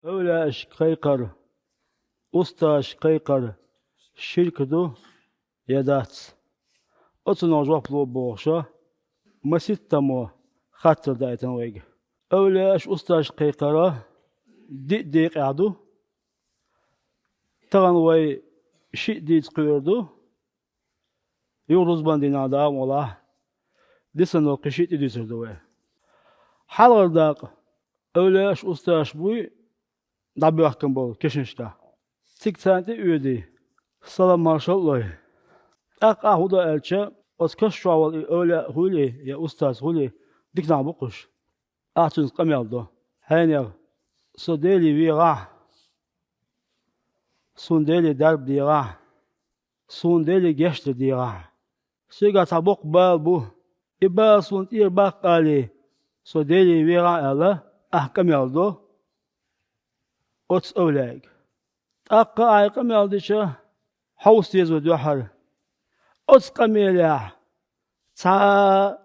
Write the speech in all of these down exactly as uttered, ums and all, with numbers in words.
Эвлияашка кхайкхар, устазашка кхайкхар ширк ду е дац? Оцунах жоп ло бохуша, маситтамо хаттар даийтина вайга. Эвлияаш, устазашка кхайкхара диъ декъехь ду. Тахана вай шиъ дийца кхоьрур ду. Юха рузбан дийнахь, Дала мукъ лахь, дисина долу кхин шиъ тӀедуьйцур ду вай. Хьалхара дакъа, эвлияаш, устазаш буй, дӀабоьхкина болу кешнашкахь. Цига царна тӀе а оьдий, салам маршалла а лой. ТӀаккха ахь хӀун до аьлча, оцу каш чохь волу и эвлияъ хуьлий я устаз хуьлий, дика нах бу-кх уьш. Ахь цуьнца къамел до: «Хьенех, со Деле вехахь, суна Деле дарба дехахь, суна Деле гечдар дехахь. Соьгахь цхьа боккха бала бу, и бала суна тӀера баккха алий, со Деле вехахь», — аьлла, ахь къамел до оцу эвлияга. ТӀаккха ахь и къамел дича, хьовса деза вай дуьххьара. Оцу къамелехь цхьа а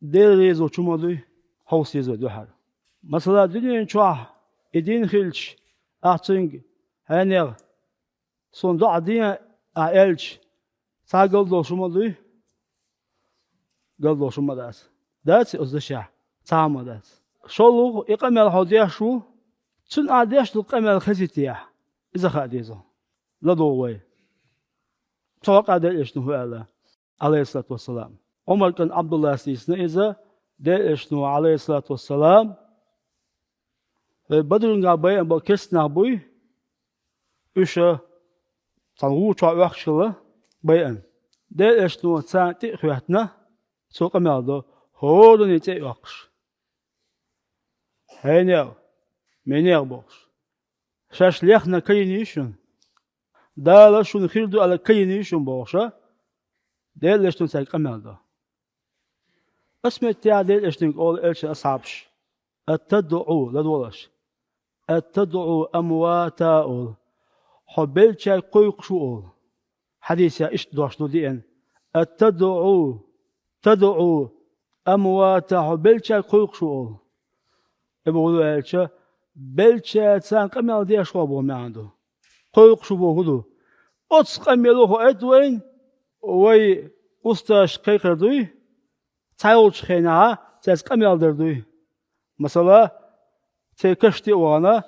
Дела реза волчу хӀума дуй, хьовса деза вай дуьххьара. Масала, дуьнен чохь и дин хилча, ахь цуьнга: «Хьенех, суна доӀа де», — ахь аьлча, цхьа а галдолуш хӀума дуй? Галдолуш хӀума дац. Дац и оцу дашехь? Цхьа а хӀума дац. ШолгӀа, и къамел хьо деш ву, цунна ахь деш долу къамел хезийтехь, иза хаа деза. ЛадогӀу вай. Цу хьокъехь Делан Элчано хӀун аьлла, Ӏалайхиссалату вассалам. Ӏумар кӀант Ӏабдуллас дийцина иза, Делан Элчано, Ӏалайхиссалату вассалам: «Вай Бадрангахь байина болу керста нах буй, уьш цхьана гӀур чохь оьхкуш хилла байина. Делан Элчано царна тӀе а хӀоьттина, цо къамел до, хӀоранний цӀе а йоккхуш: „Хьенех, минех“, — бохуш. — „Шаьш лехна карийний шуна? Дала шуна хир ду аьлла карийний шуна?“ — бохуша, Делан Элчано цаьрга къамел до. Аса меттехь Делан Элчанга олу Элчан асхьабаш: «АттадӀу», — ладогӀалаш, «аттадӀу амвата», — олу. «Хьо беллачаьрга кхойкхуш ву», — олу. Хьадисехь иштта дош ду деана: «АттадӀу, тадӀу амвата», хьо беллачаьрга кхойкхуш ву, олу. И бохург ду аьлча, беллачаьрца къамел деш ву боху маьӀна ду. Кхойкхуш ву бохург ду. Оцу къамело хӀоьтту вайна, вай устазашка кхайкхар дуй, цхьайолчу хенахь цаьрца къамел дар дуй. Масала, церан каш тӀе а вахана,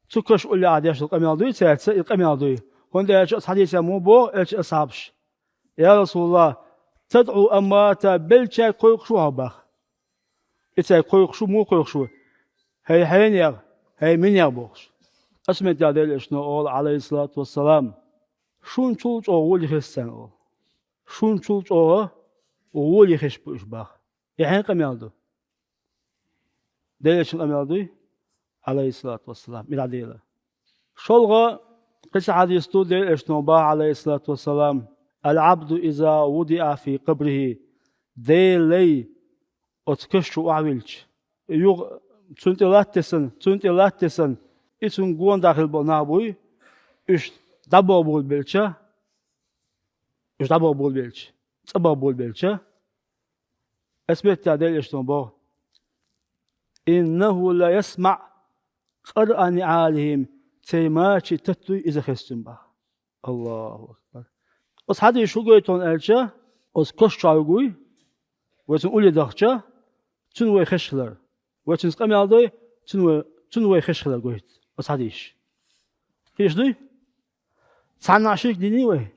цу каш уллехь деш долу къамел дуй цаьрца, и къамел дуй. ХӀунда аьлча оцу хьадисехь муха боху Элчан асхьабаш: «Я Расулаллах, тадӀу амвата, беллачаьрга кхойкхуш ву хьо?» — боху. И цаьрга кхойкхуш ву, муха кхойкхуш ву? «ХӀей хьенех, хӀей минех», — бохуш. Аса меттехь Делан Элчано олу, Ӏалайхиссалату вассалам: «Шуна чул чӀогӀа гӀоли хеза царна», — олу. «Шуна чул чӀогӀа гӀоли хезаш бу уьш», — боху. И хьенан къамел ду? Делан Элчан къамел дуй, Ӏалайхиссалату вассалам, и дӀадела. ШолгӀа, кхин цхьа хьадис ду, Делан Элчано боху, Ӏалайхиссалату вассалам: «Ал-Ӏабду иза вудиӀа фи къабрихӀи», Делан лай оцу каш чу охьавиллича, юха цунна тӀе латтадесана, цунна тӀе латтадесана, и цунна гонах хилла болу нах буй, уьш дӀабохбур белча, уьш дӀабохбур белча, цӀа бохбур белча, аса меттехь Делан Элчано боху: «ИннахӀу ла ясмаӀ къарӀа ниӀалихӀим», церан мачийн тата дуй иза хезчун боху. Аллаху акбар! Оцу хьадисо хӀун гойту аьлча, оцу каш чохь верг вуй, вай цунна улле дахча, цунна вай хезаш хилар. Вай цуьнца къамел дой, цунна вай, цунна вай хезаш хилар гойту оцу хьадисо. Хезаш дуй? Цхьанна а ширк диний вай?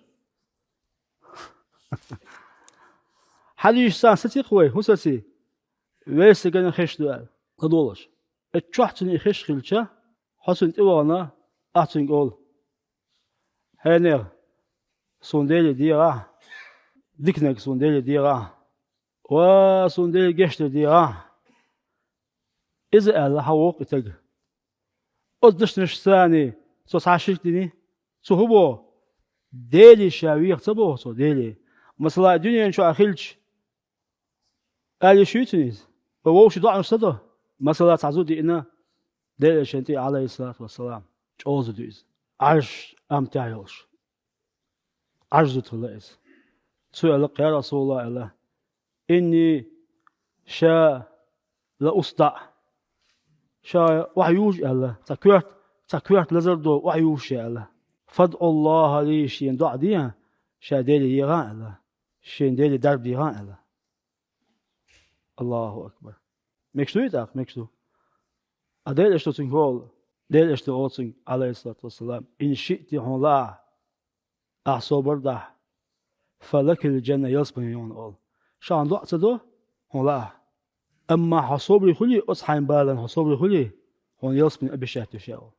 Хьадисашца саций-кх вай, хӀун саций? Вай стагана хезаш ду аьлла, ладогӀалаш. Эцу чохь цунна и хезаш хилча, хьо цунна тӀе вахана, ахь цуьнга олу: «ХӀенех, суна Деле дехахь, диканиг суна Деле дехахь, ва суна Деле гечдар дехахь». Иза аьлла, хьан воккху и таг. Оцу дешнашца цо цхьа ширк диний? Цо хӀун боху? Деле ша веха ца боху цо, Деле. Масала, дуьнен чохь хилча, аьлла йиш юй цуьнан иза? Ва вовшийн доӀанаш ца до? Масала, цхьа зуда йиъна Делан Элчанна тӀе, Ӏалайхиссалату вассалам, чӀогӀа зуда ю иза. Ӏаж амтехь йолуш. Ӏаж зуда хилла иза. Цо аьлла-кх: «Я Расулаллах, — аьлла, — инни ша ла усдаӀ». Ша охьаюжу аьлла, цхьа коьрта, цхьа коьрта лазар долу охьаювлуш я аьлла. «ФадӀуллахӀа ли», шена доӀа де, ша Деле егӀан аьлла. Шена Деле дарба дегӀан аьлла. Аллаху акбар. Мегаш ду и тӀаккха, мегаш ду. А Делан Элчано цуьнга олу, Делан Элчано олу цуьнга, Ӏалайхиссалату вассалам: «Ин шиъти», хьуна лаахь, ахь собар дахь, «фалакил джанна», ялсамани ю хьуна олу. Ша хьуна доӀа ца до, хьуна лаахь. Амма хьо собаре хуьлий, оцу хьайн балана хьо собаре хуьлий, хьуна ялсамани обещать ду ша олу.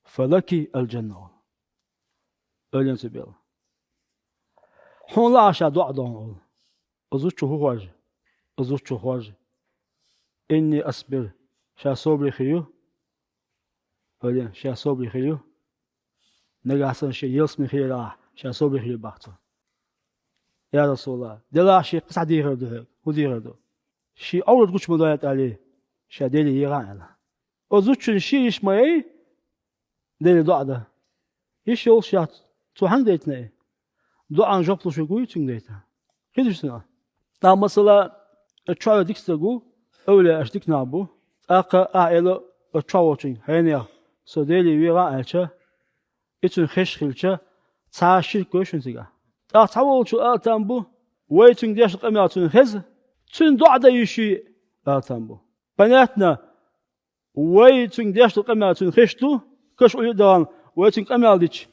«Фалаки аль-джанна», олу. Ойла ен цу белла. Хьуна лаахь ша доӀа до хьуна олу. Оцу зудчо хӀун хоржу? Оцу зудчо хоржу: «Инни асбир», ша собаре хир ю. Ойла ен, ша собаре хир ю. Нагахь санна шен ялсамани хиларехь, ша собаре хир ю боху цо. «Я РасулаллахӀ, делахь шен кхин цхьа дехар ду хьоьга». «ХӀун дехар ду?» «Шен Ӏоврат гучу ма дойла», аьлла, ша Деле егӀан аьлла. Оцу зудчун шен йиш ма яй, Деле доӀа дан. Йиш йолуш яц, цо хьанга дайтина и? ДоӀан жоп луш верг вуй цуьнга дайтина. Хезаш ду? Нах, масала, чохь дика стаг ву, эвлаяаш дика нах бу. ТӀаккха ахь эло оцу чохь волчуьнга: «Хьенех, со Деле вегӀан», аьлча, и цуьнан хезаш хилча, цхьа ширк гой шуна цигахь. ТӀаккха цхьаволчо ала там бу: «Вай цуьнга деш долу къамел цуьнан хеза, цуьнан доӀа дан йиш юй», ала там бу. Понятно, вай цуьнга деш долу къамел цуьнан хезаш ду, каш улле а дахана, вай цуьнга къамел дича,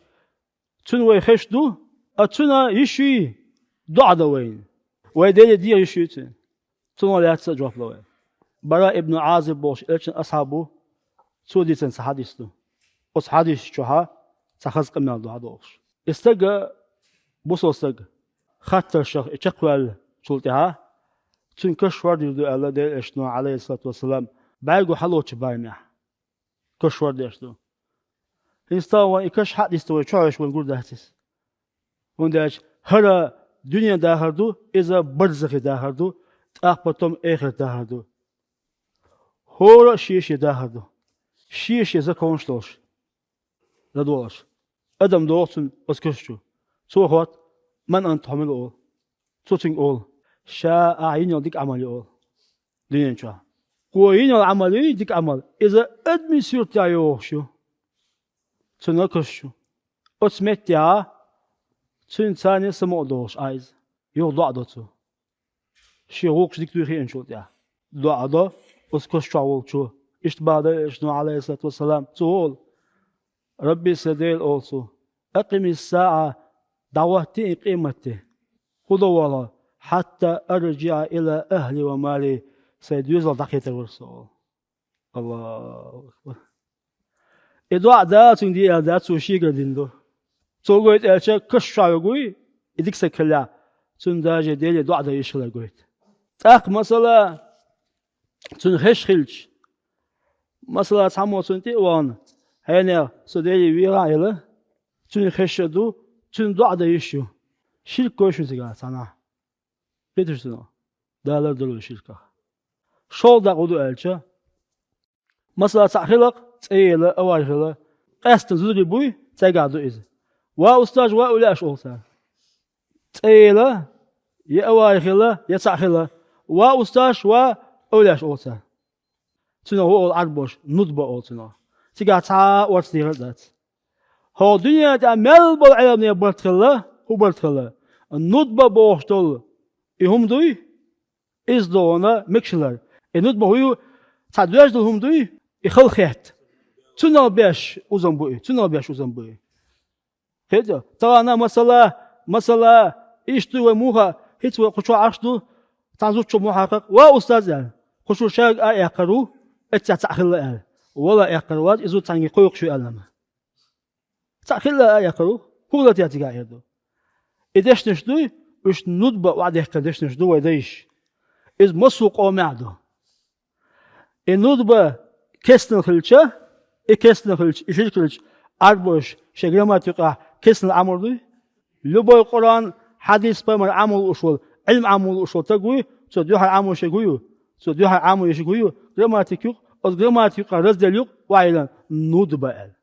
цуьнан вай хезаш ду, а цуьнан йиш юй доӀа дан вайна. Вай Деле деха йиш юй цуьнан. Цунах лаьцна а жоп ло вай. Бара ибн Ӏазиб бохуш Элчан асхьаб ву, цо дийцина цхьа хьадис ду. Оцу хьадис чохь цхьа хаза къамел ду хьадохуш. И стаг, бусалба стаг, хаттаршах и чекхваьллачул тӀаьхьа, цуьнан каш хӀордийр ду аьлла Делан Элчано, Ӏалайхиссалату вассалам, бӀаьрго хьалоцучу барамехь. Каш хӀордеш ду. ХӀинца вайн и каш хьа а дисте вай чохь веш вайн гур дац иза. ХӀунда аьлча хӀара дуьненан дахар ду, иза барзахе дахар ду, тӀаккха потом эхарт дахар ду. ХӀора а шен-шен дахар ду. Шен-шен законаш долуш. ЛадогӀалаш. Адам догӀу цунна оцу каш чу. Цо хотту: «Ман анта, хьо мила ву?» Цо цуьнга олу: «Ша ахь йина йолу дика Ӏамал ю», олу, дуьнен чохь. Кхо йина йолу Ӏамал юй, дика Ӏамал, иза адамийн суьртехь йогӀуш ю. Цуьнан каш чу. Оцу меттехь цуьнан царна самукъа дохуш Ӏа иза. Юха доӀа до цо. Шен гӀуллакхаш дика дуй хиъначул тӀаьхьа. ДоӀа до оцу каш чохь волчо. Иштта бахьа Делан Элчано, Ӏалайхиссалату вассалам, цо олу: «Рабби, сан Дела», олу цо, «акъимис-саӀа», дӀахӀоттае и къематде. ХӀун до валла? «Хьатта арджиӀа ила ахӀли ва мали», сайн доьзалх дӀакхетар вара со, олу. Аллаху акбар. И доӀа Дала цуьнга де аьлла дац, цо шегара дина ду. Цо гойту аьлча, каш чохь верг вуй, и дика стаг хиллехь, цуьнан даже Деле доӀа дан йиш хилар гойту. ТӀаккха, масала, цуьнан хезаш хилча, масала, цхьаммо цунна тӀе а вахана: «Хьенех, со Деле вегӀан», аьлла, цуьнан хезаш а ду, цуьнан доӀа дан йиш ю. Ширк гой шуна цигахь цхьанхьа. Кхеташ ду цунах? Дала лардойла ширках. ШолгӀа дакъа хӀун ду аьлча, масала, цхьаъ хилла-кх, цӀе яла, авария хилла, къаьсттина зударий буй, цаьргахь ду иза. «Ва устаз, ва эвлаяаш», олу цара. ЦӀе яла, я авария хилла, я цхьаъ хилла. «Ва устаз, ва эвлаяаш», олу цара. Цунах хӀун олу Ӏарбоша? Нудба олу цунах. Цигахь цхьа а орца дехар а дац. ХӀокху дуьнен тӀехь мел болу Ӏеламнехан барт хилла, хӀун барт хилла? Нудба бохуш долу и хӀума дуй, иза догӀана мегаш хилар. И нудба хӀун ю? Цхьа доьжна долу хӀума дуй, и хала хетта. Цунах беш узам бу и, цунах беш узам бу и. Кхетий? Тахана, масала, масала, иштта ду вай муха, хӀинца вай кху чохь Ӏаш ду, цхьана зудчо муха хьакхакх: «Ва устаз», аьлла. Кху чуьра шаьрга а эккхар ву, эццехь цхьаъ хилла аьлла. Вала, эккхар вац, и зуда цхьаьнгге кхойкхуш ю аьлла ма. Цхьаъ хилла а эккхар ву, хӀун хила тетиг а эр ду. И дешнаш дуй, уьш нудба охьадехкина дешнаш ду вай дайша. Иза массо а къомехь а ду. И нудба кестина хилча, и кестина хилча, и ширк хилча, Ӏарбоша шайн грамматика юкъахь кестина Ӏамор дуй? Любой Къуръан, хьадис, пайхамар Ӏамор лууш волу, Ӏилма Ӏамор лууш волу стаг вуй, цо дуьхьал Ӏамош ерг вуй, цо дуьхьал Ӏамош ерг вуй, грамматика юкъа, оцу грамматика юкъа раздел юкъа охьайиллина нудба аьлла.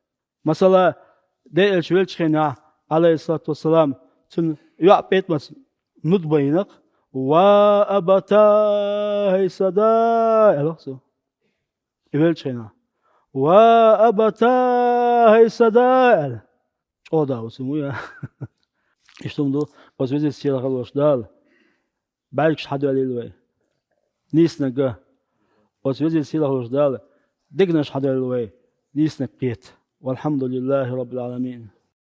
Масала, Делан Элча веллачу хенахь, Ӏалайхиссалату вассалам, цуьнан йоӀ ПетӀамас нудба йина-кх: «Ва абата, хӀай сан да», аьлла-кх цо. И веллачу хенахь: «Ва абата, хӀай са да», — аьлла. ЧӀогӀа да оцу хӀума я. Иштта хӀума ду, оцу везачу сийлахь волчу Дала бӀаьргаш хьадоьллийла вай, нийсаниг а. Оцу везачу сийлахь волчу Дала дегнаш хьадоьллийла вай, нийсаниг кхета. Валхьамдулиллахи Раббил Ӏаламин.